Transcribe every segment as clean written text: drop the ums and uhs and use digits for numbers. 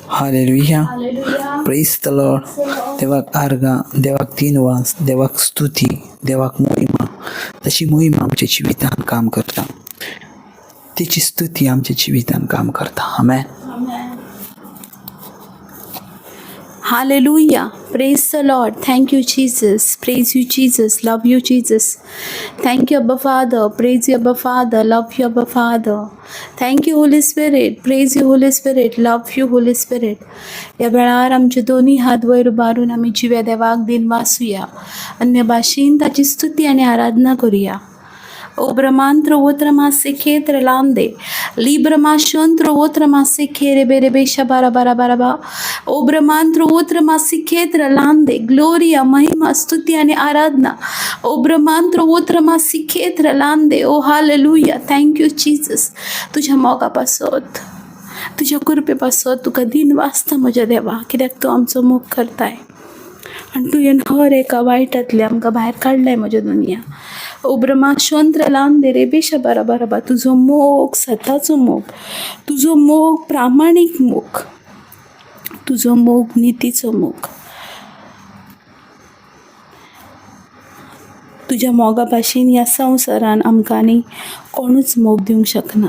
Hallelujah, praise the Lord. देवाक आर्गां, देवाक तीन वाज, देवाक स्तुती, देवाक मोहिमा. ताची मोहिमा आमच्या जिवितान काम करता, तेची स्तुती आमच्या जिवितान काम करता. आमेन. Hallelujah. Praise the Lord. Thank you, Jesus. Praise you, Jesus. Love you, Jesus. Thank you, Abba Father. Praise you, Abba Father. Love you, Abba Father. Thank you, Holy Spirit. Praise you, Holy Spirit. Love you, Holy Spirit. ह्या वेळार आमचे दोनी हात वयर उबारून आमी जिव्या देवाक दिन वासूया, अन्य भाशेन ताची स्तुती आनी आराधना करुया. O Brahmantra Otrama Sekhetra Lande Librama Shantra Otrama Sekhere Bere Besha Bara Bara Bara Ba O Brahmantra Otrama Sekhetra Lande. Gloria, महिमा, स्तुती आणि आराधना. ओ ब्रह्मांत्र ओत्रमा सिखेत्र लांदे. ओ हालेलुया, thank you Jesus. तुझ्या मोगा पासत, तुझ्या कृपे पासत तुका दिन वाचता म्हज्या देवा, कित्याक तूं आमचो मोग करताय आनी तुवें हर एका वायटांतले आमकां भायर काडलाय म्हज्या दुनिया. ओ ब्रह्मा शंत्र लांदे रे बेशा बारा बारा. तुजो मोग सताचो मोग, तुजो मोग प्रामाणीक मोग, तुजो मोग नितीचो मोग. तुज्या मोगा भाशेन ह्या संवसारान आमकां आनी कोणूच मोग दिवंक शकना,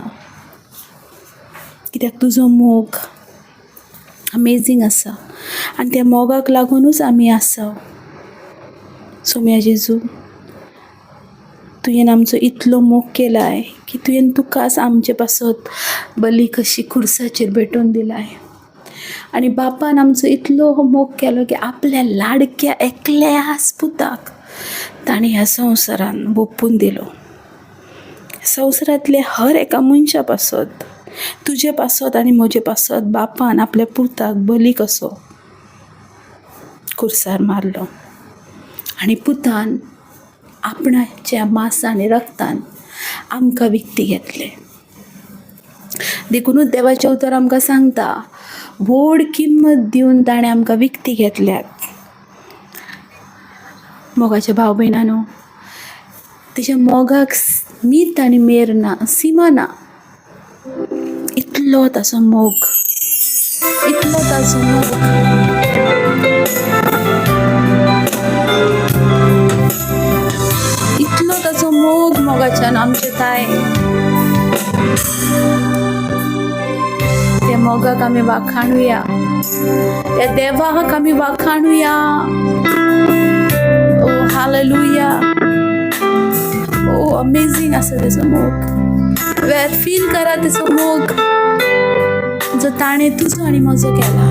कित्याक तुजो मोग अमेजींग आसा आनी त्या मोगाक लागुनूच आमी आसा. सोम्या जेजू, तुवें आमचो इतलो मोग केलाय की तुवें तुकाच आमचे पासत बली कशी खुर्साचेर भेटोवन दिलाय. आनी बापान आमचो इतलो मोग केलो की आपल्या लाडक्या एकल्याच पुताक ताणें ह्या संवसारान ओंपून दिलो. संवसारांतल्या हर एका मनशा पासत, तुजे पासत आनी म्हजे पासत बापान आपल्या पुताक बली कसो खुर्सार मारलो आनी पुतान आपणाच्या मांस आनी रक्तान आमकां विकती घेतले. देखुनूच देवाचें उतर आमकां सांगता, व्हड किंमत दिवन ताणें आमकां विकती घेतल्यात. मोगाच्या भाव भयणांनो, तेच्या मोगाक मीत आनी मेर ना, सीमा ना. इतलो ताचो मोग, इतलो ताचो मोग. इतलो ताचो मोग मोगाच्यान आमचे ताय. त्या मोगाक आमी वाखाणुया, त्या देवाक आमी वाखाणुया. ओ हालेलुया, ओ अमेजींग आसा तेचो मोग. वेर फील करा तेचो मोग जो ताणें तुजो आनी म्हजो केला.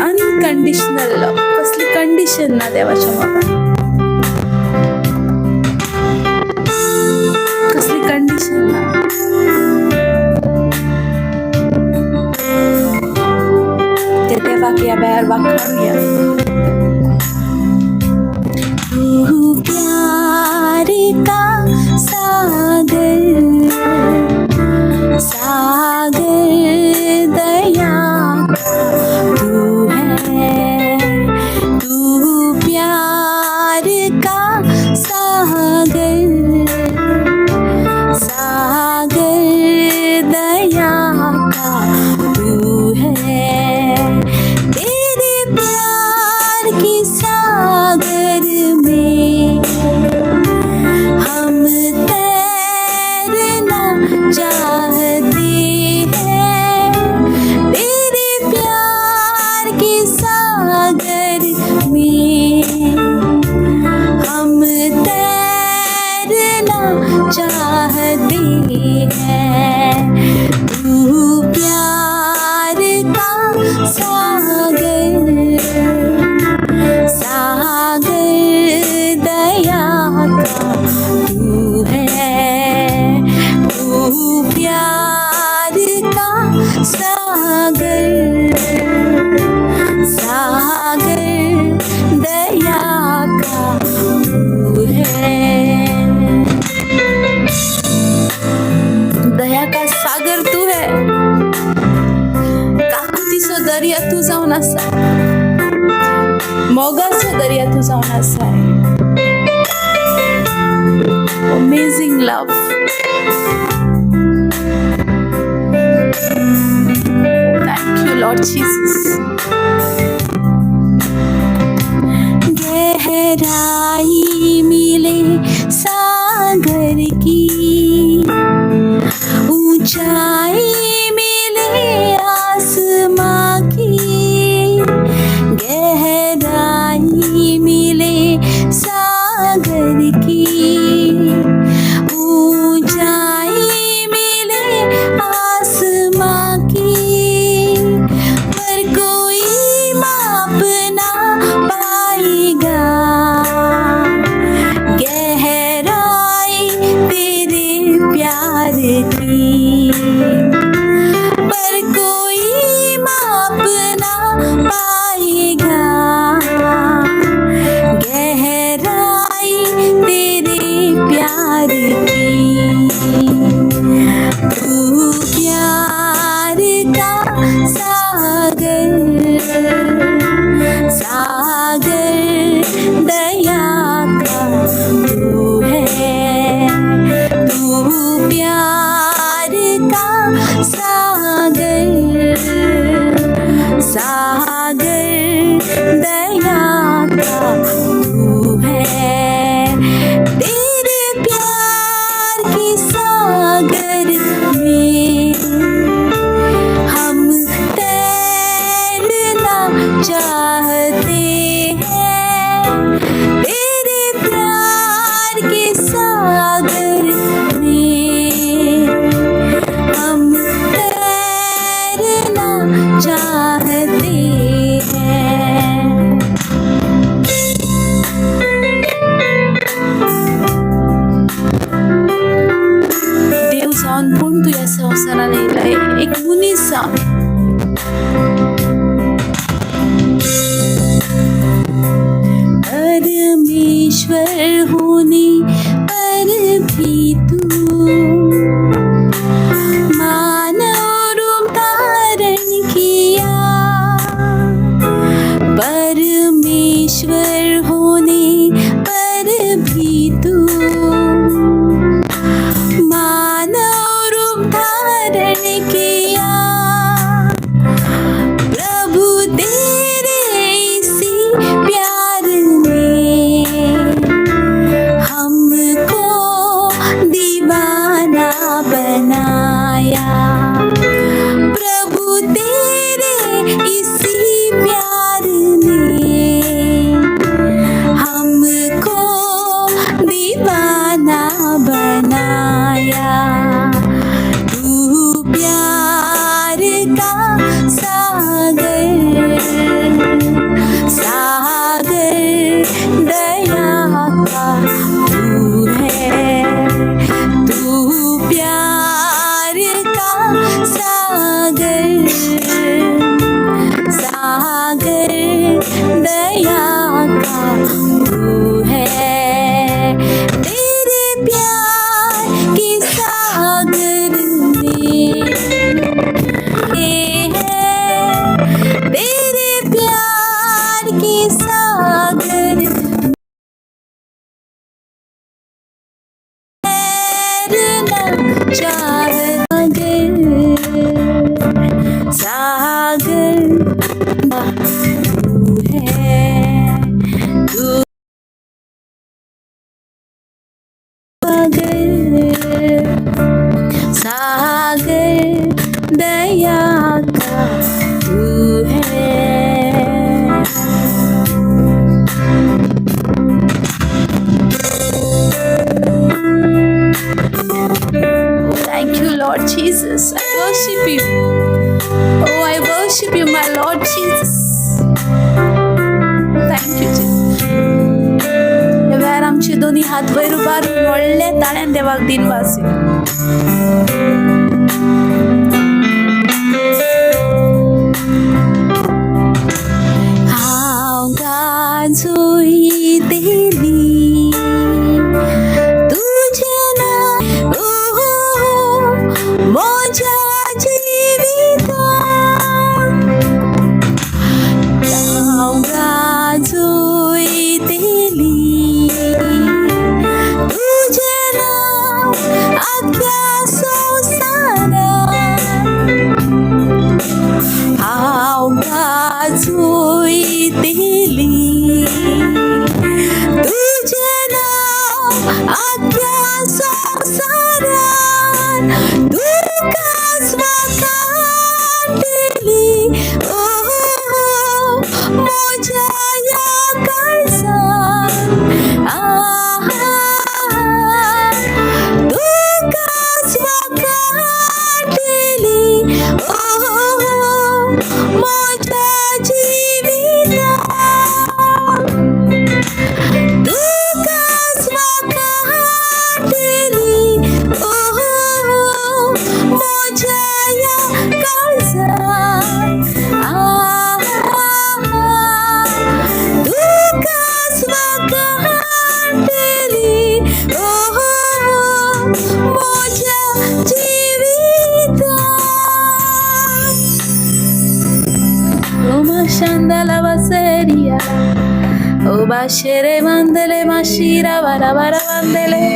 अनकंडिशनल लव, कसली कंडिशन ना देवाच्या मोगान, कसली कंडिशन ना. त्या देवाक ह्या वेळार वाखाणुया. तू प्यार का सागर, सागर दया तू है. तू प्यार का सागर, सागर दया का तू है. तेरे प्यार की सागर में हम तैरना चाहते हैं. तेरे प्यार के सागर में हम तैरना चाहते हैं. तू प्यार का सागर, सागर दया का तू है. तू प्यार का सागर, सागर दया का तू है. दया का सागर तू है, काकुतीचो दर्या तूं जावन आसा, मोगाचो दर्या तूं जावन आसाय. Lord Jesus. गहराई मिले सागर की, ऊंचाई मिले आसमां की। गहराई मिले सागर की, ऊंचाई मिले आसमां की, पर कोई माप ना पाएगा गहराई तेरे प्यार की, पर कोई माप ना पाएगा गहराई तेरे प्यार की। तू प्यार का सागर, सागर दया का तू है। तू प्यार का सागर, सागर दया का तू है। तेरे प्यार के सागर में हम तैरना चाहते हैं। तेरे प्यार के सागर में हम तैरना चाहते हैं। देव जावन पूण तूं ह्या संवसारान येयलाय एक मनीस जावन. परमेश्वर होने पर भी तू मानव रूप धारण किया। परमेश्वर होने पर भी तू मानव रूप धारण किया। प्रभु तेरे इसी प्यार ने हमको दीवाना बनाया। प्रभु तेरे इसी प्यार ने हमको दीवाना बनाया। तू प्यार का सागर, सागर दया का तू है। तू प्यार का सागर, सागर दया का तू है। तेरे प्यार के सागर में है, तेरे प्यार के सागर तैरना चाहते, सागर तू है। तू सागर, सागर दया का तू है। Thank you, Lord Jesus. I worship you. Oh, I worship you, my Lord Jesus. Thank you, Jesus. ह्या वेळार आमचे दोन्ही हात वयर उबारून व्हडल्या ताळ्यान देवाक दिनवास. हांव गाजयतली तुजें नांव ओ म्हज्या जिवितांत। हांव गाजयतली तुजें नांव आख्ख्या संवसारांत। आख्या संवसारान तुकाच वाखाणटली ओ म्हज्या ह्या काळजान आहा तुकाच वाखाणटली ओ म्हज्या जिवितान तुकाच वाखाणटली ओ म्हज्या ह्या काळजान आहा तुकाच वाखाणटली ओ म्हज्या जिवितान. O mashandala baseria. O bashere mandele mashira bara bara mandele.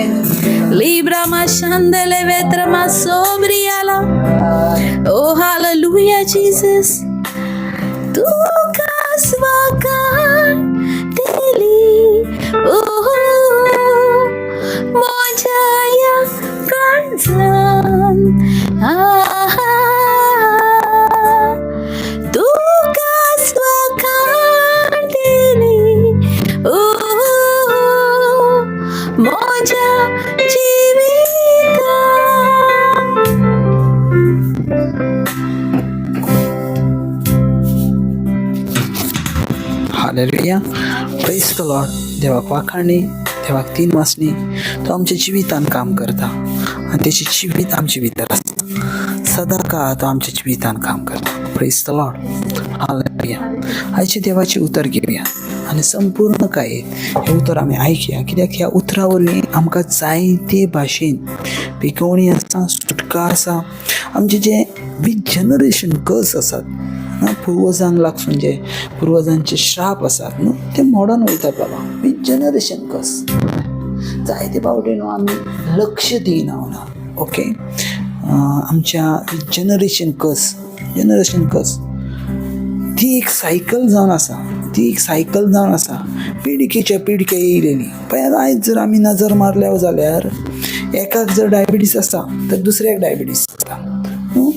Libra mashandele vetra masobriala. Oh hallelujah Jesus. तुकाच वाखाणटली ओ म्हज्या ह्या काळजान आहा तुकाच वाखाणटली ओ म्हज्या जिवितान. हालेलुया, प्रेज the Lord. देवाक वाखाणी, देवाक तीन वासनी. तो आमच्या जिवितान काम करता आनी तेचे जिवीत आमचे भितर आसता. सदां काळ तो आमच्या जिवितान काम करता. Praise the Lord, hallelujah. आयचे देवाचें उतर घेवया आनी संपूर्ण काय हें उतर आमी आयकया, कित्याक ह्या उतरा वरवीं आमकां जायते भाशेन पिकोवणी आसा, सुटका आसा. आमचे जे विथ जनरेशन कर्स आसात ना, पुर्वजांक लागसून जे पुर्वजांचे श्राप आसात न्हू, ते मोडोन वयतात बाबा. विथ जनरेशन कर्स जायते फावटी न्हू आमी लक्ष दिना ना. ओके, आमच्या जनरेशन कर्स, जनरेशन कर्स ती एक सायकल जावन आसा, ती एक सायकल जावन आसा, पिळगेच्या पिळगे येयलेली. पळय, आयज जर आमी नजर मारल्या जाल्यार एकाक जर डायबिटीस आसा तर दुसऱ्याक डायबिटीस आसता न्हू.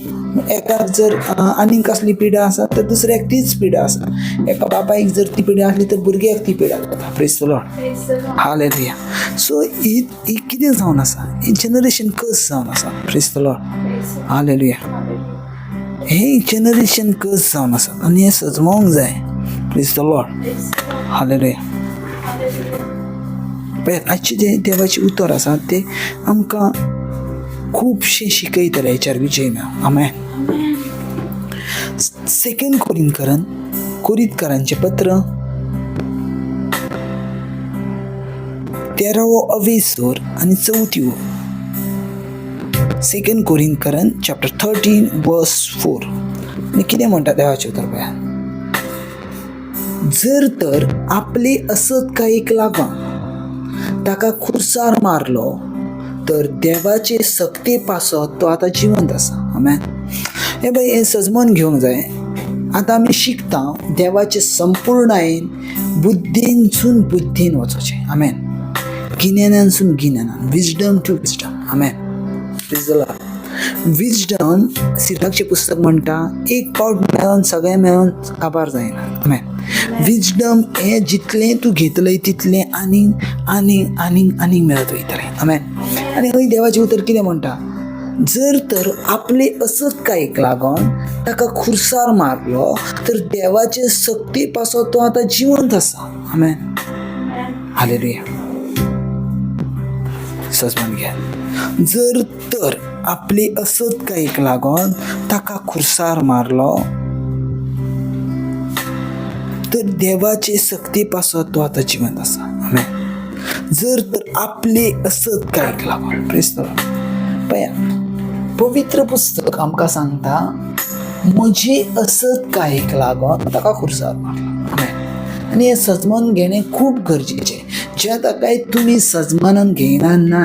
एकाक जर आनीक कसली पिडा आसा तर दुसऱ्याक तीच पिडा आसा. एका बापायक जर ती पिडा आसली तर भुरग्याक ती पिडा जाता. Praise the Lord, hallelujah. So ही ही कितें जावन आसा? ही जनरेशन कर्स जावन आसा. Praise the Lord, hallelujah. हे जनरेशन कर्स जावन आसा आनी हें सजमोवंक जाय. Praise the Lord, hallelujah. पळयात, आजचें जें देवाचें उतर आसा तें आमकां खुबशें शिकयतलें. हेच्यार विजय मेळो. आमेन. सेकंड कोरिंतकरन, कोरितकरांचें पत्र, 13वो अवेसर आनी चवथी ओळ. सेकंड कोरिंतकरन चॅप्टर 13 वर्स 4. आनी कितें म्हणटा देवाचें उतर पळयात. जर तर आपले असत्कायेक लागून ताका खुर्सार मारलो तर देवाचे सक्ते पासत तो आतां जिवंत आसा. आमेन. हे पळय, हें सजमन घेवंक जाय. आतां आमी शिकता देवाचे संपूर्णायेन बुद्दीनसून बुद्दीन वचोचें. आमेन. गिन्यानानसून गिन्यानान, विजडम टू विजडम. आमेन. विजडम, सिराकचें पुस्तक म्हणटा, एक पावट मेळोन सगळें मेळोन काबार जायना. आमेन. विजडम हें जितलें तूं घेतलय तितलें आनीक आनीक आनीक आनीक मेळत वयतलें. आमेन. आनी हय, देवाचें उतर कितें म्हणटा? जर तर आपले असत्कायेक लागून ताका खुर्सार मारलो तर देवाचे सक्ती पासत तो आतां जिवंत आसा. आमेन, हालेलुया. सजमान घ्या. जर तर आपले असत्कायेक लागून ताका खुर्सार मारलो तर देवाचे सक्ती पासत तो आतां जिवंत आसा. आमेन. जर तर आपले असत्कायेक लागून. प्रेज. पळया, पवित्र पुस्तक आमकां सांगता, म्हजे असत्कायेक लागून ताका खुर्सार मारला. आमेन. आनी हें सजमन घेणें खूब गरजेचें. ज्या ताकाय तुमी सजमानान घेयना ना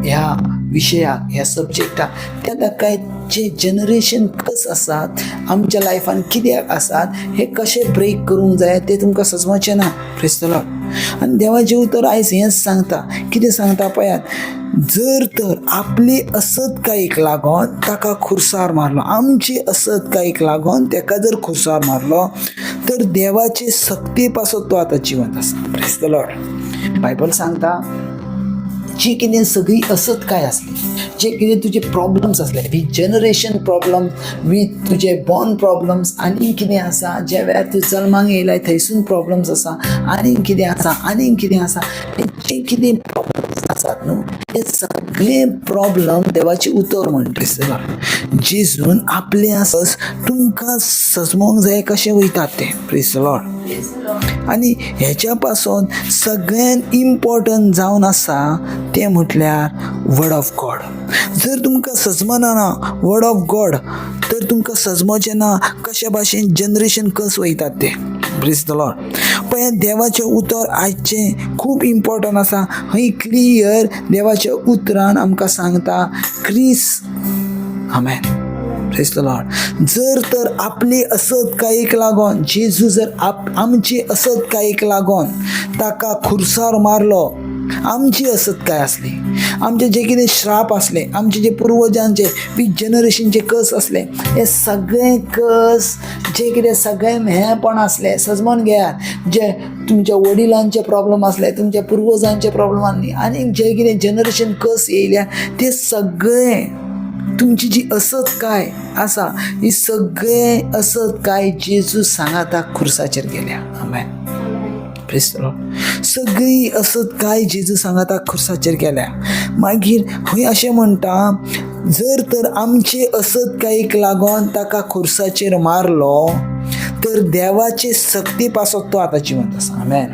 ह्या विशयाक, ह्या सब्जेक्टाक, त्या ताका जे जनरेशन कस आसात आमच्या लायफान कित्याक आसात हे कशें ब्रेक करूंक जाय तें तुमकां सजमाचें ना. प्रेज the Lord. आनी देवाचें उतर आयज हेंच सांगता. कितें सांगता पळयात, जर तर आपली असतकायेक लागून ताका खुर्सार मारलो, आमची असतकायेक लागून ताका जर खुर्सार मारलो तर देवाचे सक्ती पासत तो आतां जिवंत आसा. प्रेज the Lord. Bible सांगता जी कितें सगळी असतकाय आसली, जे कितें तुजे प्रॉब्लम्स आसले वीथ जनरेशन प्रॉब्लम, वीथ तुजे बॉर्न प्रॉब्लम्स, आनी कितें आसा ज्या वेळार तूं जल्माक येयलाय थंयसून प्रॉब्लम्स आसा, आनी कितें आसा, आनी कितें आसा, जे कितें प्रॉब्लम्स आसात न्हू ते सगळे प्रॉब्लम देवाचें उतर म्हणटा. जेजून आपले आसस तुमकां सजमोंक जाय कशें वयतात ते. प्रेज the Lord. आनी हेच्या पासून सगळ्यान इम्पॉर्टंट जावन आसा तें म्हटल्यार वर्ड ऑफ गॉड. जर तुमकां सजमना ना वर्ड ऑफ गॉड तर तुमकां सजमचें ना कशे भाशेन जनरेशन कस वयतात ते. प्रेज the Lord. पळय देवाचें उतर आयचें खूब इम्पॉर्टंट आसा. हय क्लियर देवाच्या उतरान आमकां सांगता क्रिस. आमेन. Praise the Lord. जर तर आपली असतकायेक लागून जेजू जर आमची असतकायेक लागून ताका खुर्सार मारलो, आमची असतकाय आसली, आमचे जे कितें श्राप आसले, आमचे जे पुर्वजांचे वीथ जनरेशनचे कस आसले, हे सगळे कस जे कितें सगळे हेंपण आसले सजमोन घेयात, जे तुमच्या वडिलांचे प्रॉब्लम आसले, तुमच्या पुर्वजांचे प्रॉब्लम आनी आनी जे कितें जनरेशन कस येयल्या ते सगळे तुमची जी असतकाय आसा ही सगळे असतकाय जेजू सांगाता खुर्साचेर गेल्या. आमेन. Praise the Lord. सगळी असतकाय जेजू सांगाता खुर्साचेर गेल्या. मागीर खंय अशें म्हणटा, जर तर आमचे असतकायेक लागून ताका खुर्साचेर मारलो तर देवाचे सक्ती पासत तो आतां जिवंत आसा. आमेन.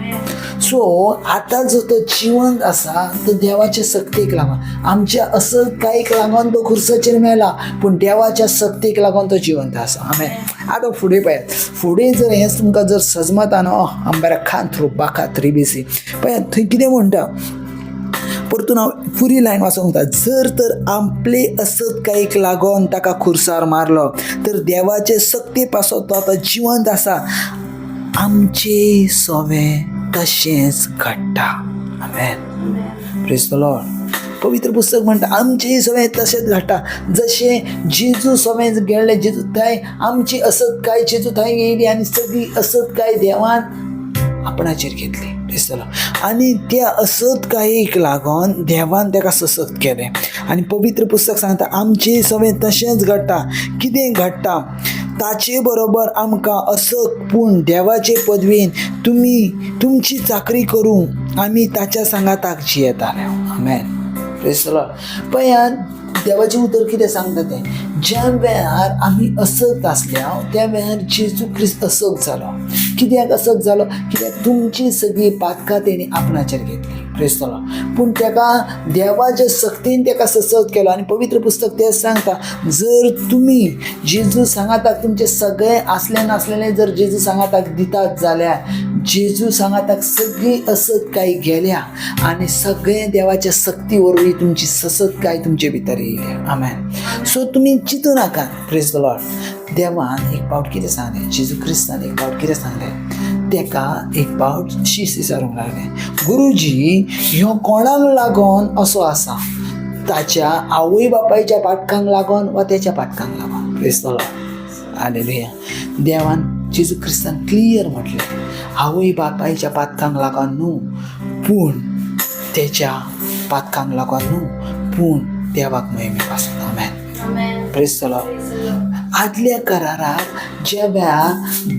सो आतां जो तो जिवंत आसा तो देवाच्या सक्तीक लागून, आमच्या असतकायेक लागून तो खुर्साचेर मेला, पूण देवाच्या सक्तीक लागून तो जिवंत आसा. आमेन. आतां फुडें पळयात, फुडें जर हें तुमकां जर सजमता न्हू, आंबेरा खान थ्रू बाका थ्री बीसी पळयात थंय कितें म्हणटा, परतून हांव पुरी लायन वाचूंक वता. जर तर आपले असतकायेक लागून ताका खुर्सार मारलो तर देवाचे सक्ती पासत तो आतां जिवंत आसा, आमचे सोवें तशेंच घडटा. आमेन. Praise the Lord. पवित्र पुस्तक म्हणटा आमचें सगळें तशेंच घडटा, जशें जेजू सगळें गेल्लें, जेजू थंय आमची असतकाय जेजू थंय येयली आनी सगळी असतकाय देवान आपणाचेर घेतली. Praise the Lord. आनी त्या असतकायेक लागून देवान ताका सशक्त केलें. आनी पवित्र पुस्तक सांगता आमचें सगळें तशेंच घडटा. कितें घडटा ताचे बरोबर आमकां असक, पूण देवाचे पदवेन तुमी तुमची चाकरी करूंक आमी ताच्या सांगाताक जियेताले. आमेन. Praise the Lord. पळयात देवाचें उतर कितें सांगता तें, ज्या वेळार आमी असक्त आसल्या त्या वेळार जेजू क्रिस्त असक्त जालो. कित्याक असक्त जालो? कित्याक तुमची सगळीं पातकां तेणी आपणाचेर घेतली. Praise the Lord. पूण ताका देवाच्या सक्तीन ताका सशक्त केलो. आनी पवित्र पुस्तक तें सांगता, जर तुमी जेजू सांगाताक तुमचे सगळे आसले नासलेले जर जेजू सांगाताक दितात जाल्यार जेजू सांगाताक सगळी असतकाय गेल्या आनी सगळें देवाच्या सक्ती वरवीं तुमची ससतकाय तुमचे भितर येयल्या. आमेन. सो तुमी चिंतू नाका. Praise the Lord. देवान एक पावट कितें सांगलें, जेजू क्रिस्तान एक पावट कितें सांगलें, तेका एक पावट शीस विचारूंक लागलें, गुरुजी ह्यो कोणाक लागून असो आसा, ताच्या आवय बापायच्या पाटकांक लागून वा तेच्या पाटकांक लागून? Praise the Lord. Hallelujah. देवान जेजू क्रिस्तान क्लियर म्हटलें, आवय बापायच्या पातकांक लागून न्हू, पूण तेच्या पातकांक लागून न्हू, पूण देवाक मोहिमे पासून. आमेन. Praise the Lord. आदल्या कराराक ज्या वेळार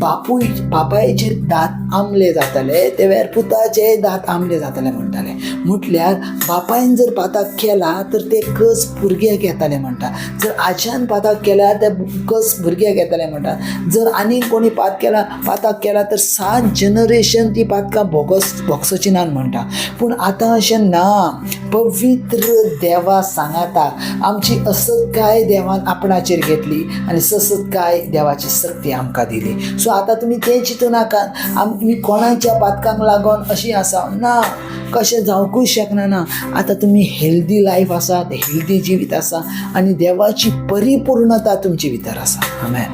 बापायचे दांत आंबले जाताले त्या वेळार पुताचे दांत आंबले जाताले म्हणटाले. म्हटल्यार बापायन जर पाताक केला तर ते कस भुरग्याक येताले म्हणटा, जर आज्यान पाताक केला ते कस भुरग्याक येताले म्हणटा, जर आनीक कोणी पाताक केला तर 7 जनरेशन ती पातकां भोगसची नात म्हणटा. पूण आतां अशें ना. पवित्र देवा सांगाता आमची असतकाय देवान आपणाचेर घेतली आनी ससत काय देवाची सक्ती आमकां दिली. सो आतां तुमी तें चिंतू नाकात आमी कोणाच्या पातकांक लागून अशी आसा ना, कशें जावंकूय शकना. ना, आतां तुमी हेल्दी लायफ आसात, हेल्दी जिवीत आसा आनी देवाची परिपूर्णता तुमचे भितर आसा. आमेन.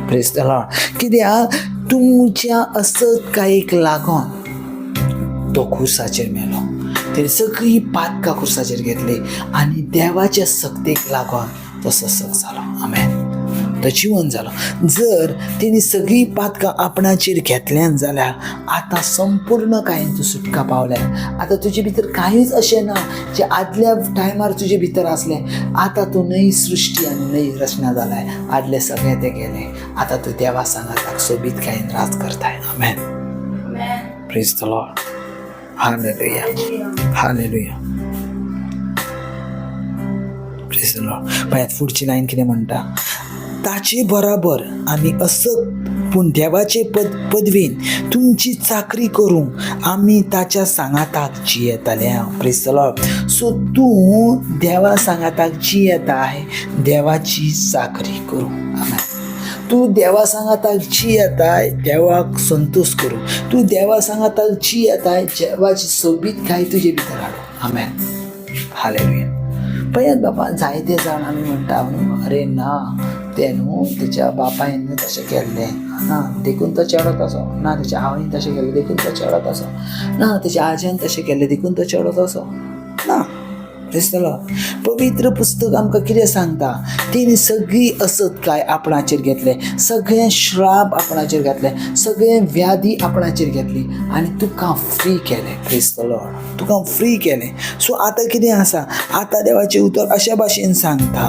Praise the Lord. कित्याक तुमच्या असत्कायेक लागून तो खुर्साचेर मेलो, तेणी सगळीं पातकां खुर्साचेर घेतली आनी देवाच्या सक्तेक लागून तो ससक जालो. आमेन. तो जिवन जालो. जर तेणी सगळीं पातकां आपणाचेर घेतल्यान जाल्यार आतां संपूर्ण कांय तूं सुटका पावल्या. आतां तुजे भितर कांयच अशें ना जें आदल्या टायमार तुजे भितर आसलें. आतां तूं नवी सृश्टी आनी नवी रचना जालाय. आदलें सगळें तें गेलें. आतां तूं देवा सांगाताक सोबीतकायेन राज करताय. आमेन. Praise the Lord. Hallelujah. Hallelujah. Praise the Lord. पळयात फुडची लायन कितें म्हणटा. ताचे बराबर आमी असक्त पूण देवाचे पदवीन तुमची चाकरी करूंक आमी ताच्या सांगाताक जियेताले. Praise the Lord. सो तूं देवा सांगाताक जियेताय देवाची चाकरी करूंक. आमेन. तूं देवा सांगाताक जियेताय देवाक संतोश करूं. तूं देवा सांगाताक जियेताय देवाची सोबीतकाय तुजे भितर हाडूं. आमेन. हालेलुया. पळयात बाबा, जायते जाण आमी म्हणटा न्हू, अरे ना, तें न्हू तेच्या बापायन न्हू तशें केल्लें ना देखून तो चेडो तसो ना, तेच्या आवयन तशें केल्लें देखून तो चेडो तसो ना, तेच्या आजयान तशें केल्लें देखून तो चेडो तसो ना. दिसतलो पवित्र पुस्तक आमकां कितें सांगता? तेणी सगळी असत्काय आपणाचेर घेतले, सगळे श्राप आपणाचेर घातले, सगळे व्याधी आपणाचेर घेतली आनी तुका फ्री केलें. Praise the Lord. तुका फ्री केलें. सो आतां कितें आसा? आतां देवाचें उतर अशा भाशेन सांगता,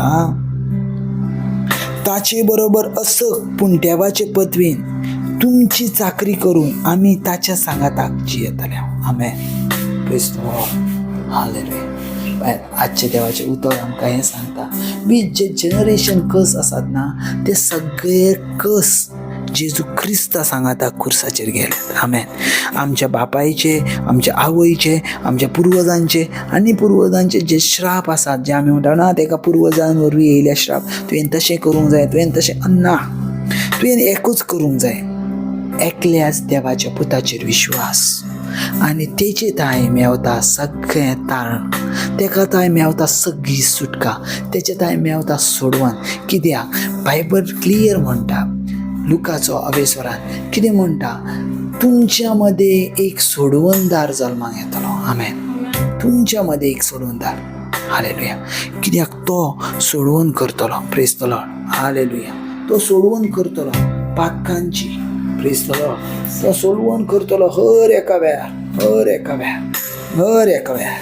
ताचे बरोबर असक पूण देवाचे पदवीन तुमची चाकरी करूंक आमी ताच्या सांगाताक जियेतले. आमेन. Praise the Lord. Hallelujah. आजचे देवाचें उतर आमकां हें सांगता, मी जे जनरेशन कस आसात ना, ते सगळे कस जेजू क्रिस्ता सांगाता खुर्साचेर गेल्यात. आमेन. आमच्या बापायचे, आमच्या आवयचे, आमच्या पुर्वजांचे आनी पुर्वजांचे जे श्राप आसात, जे आमी म्हणटा ना, तेका पुर्वजां वरवीं येयल्या श्राप, तुवें तशें करूंक जाय, तुवें तशें ना, तुवें एकूच करूंक जाय, एकल्याच देवाच्या पुताचेर विश्वास आनी तेचे ताय मेवता सगळें तारण, तेका ताय मेवता सगळी सुटका, तेचे ताय मेवता सोडवण. कित्याक बायबल क्लियर म्हणटा, लुकाचो अवेस्वरान कितें म्हणटा? तुमच्या मदें एक सोडवणदार जल्माक येतलो. आमेन. तुमच्या मदें एक सोडवणदार. हालेलुया. कित्याक तो सोडवण करतलो. Praise the Lord. Hallelujah. तो सोडवण करतलो पातकांची. Praise the Lord. तो सोडवण करतलो हर एका वेळार, हर एका वेळार, हर एका वेळार.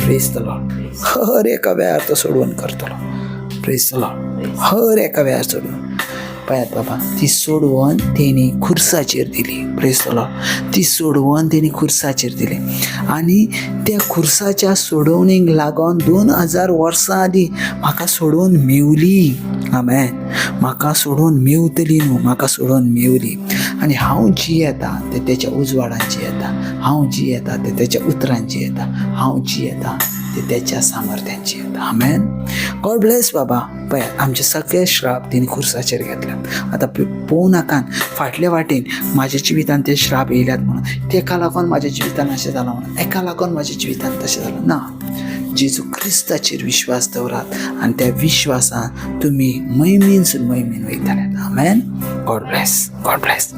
Praise the Lord. हर एका वेळार तो सोडवण करतलो. Praise the Lord. हर एका वेळार सोडवण. पळयात बाबा, ती सोडवण तेणी खुर्साचेर दिली. Praise the Lord. ती सोडवण तेणी खुर्साचेर दिली आनी त्या खुर्साच्या सोडवणीक लागून 2000 वर्सां आदीं म्हाका सोडोवन मेवली. आमेन. म्हाका सोडोवन मेवतली न्हू, म्हाका सोडोवन मेवली आनी हांव जियेता तें तेच्या उजवाडान जियेता. हांव जियेता तें तेच्या उतरान जियेता. हांव जियेता ते तेच्या सामर्थ्यान जियेता. आमेन. गॉड ब्लेस बाबा. पळयात, आमचे सगळे श्राप तेणी खुर्साचेर घेतल्यात. आतां पळोवं नाकात फाटले वाटेन म्हाज्या जिवितान ते श्राप येयल्यात म्हणून, तेका लागून म्हाज्या जिवितान अशें जालां म्हणून, एका लागून म्हाज्या जिवितान तशें जालां ना. जेजू क्रिस्ताचेर विश्वास दवरात आनी त्या विश्वासान तुमी मैमीनसून मैमीन वयतले. आमेन. God bless. God bless.